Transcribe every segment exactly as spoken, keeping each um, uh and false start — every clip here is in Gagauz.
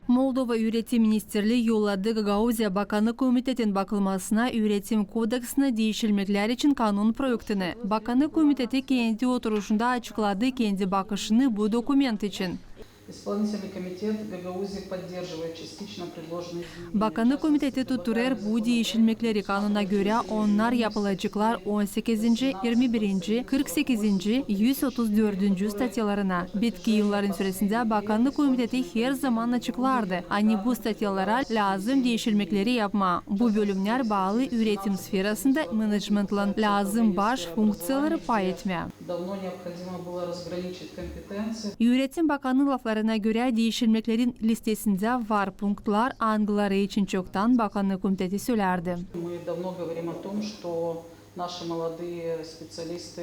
Moldova Üüretim ministerlii yolladı Gagauziya Bakannık komitetin bakılmasına Üüretim kodeksinä diişilmeklär için kanon proektini. Bakannık komiteti kendi oturuşunda açıkladı kendi bakışını bu dokument için. Исполнительный комитет Гагаузии поддерживает частично предложенные изменения. Bakannık komiteti tutturêr bu diişilmekleri kanona görä, onnar yapılaceklar on sekizinci, irmi birinci, kırk sekizinci, üz otuz dördüncü statyalarına. Bitki yılların süresindä Bakannık komiteti herzaman açıklardı, ani bu statyalara lääzım diişilmekleri yapmaa. Bu bölümnär baalı üüretim sferasında menedžmentlan lääzım baş funkţiyaları pay etmää. Давно необходимо было разграничить компетенции. Üüretim bakanı laflarına görä, diişilmeklerin listesindä var punktlar, angıları için çoktan Bakannık komiteti sölärdi. Мы давно говорим о том, что наши молодые специалисты,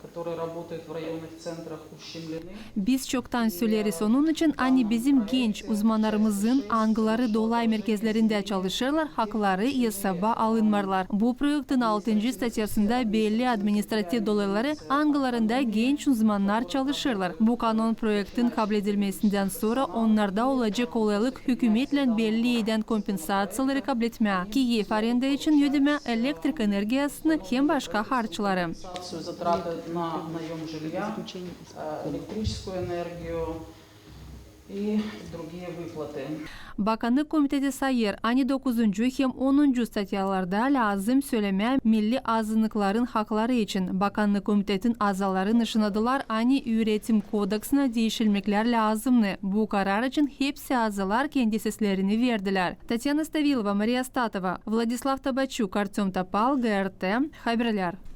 которые работают в районных центрах, ущемлены. Biz çoktan söleriz onun için, ani bizim genç uzmannarımızın, angıları dolay merkezlerindä çalışêrlar, hakları esaba alınmêêrlar. Bu proektin altıncı statyasında belli administrativ dolayları, angılarında genç uzmannar çalışêrlar. Bu kanon proektin kabledilmesindän sora onnarda olacek kolaylık hükümetlän belli edän kompensaţiyaları kabletmää, keyif arenda için ödemää, elektrik energiyasını hem başka harçları. Компенсацию затраты на наём жилья, э, электрическую энергию и другие выплаты. Bakannık komiteti sayêr, ani dokuzuncu hem onuncu statyalarda lääzım sölemää milli azınlıkların hakları için. Bakannık komitetin azaları nışannadılar, ani Üüretim kodeksinä diişilmeklär lääzımnı. Bu karar için hepsi azalar kendi seslerini verdilär. Tatyana Stavilova, Mariya Statova, Vladislav Tabaçuk, Artёm Topal, GRT Haberlär.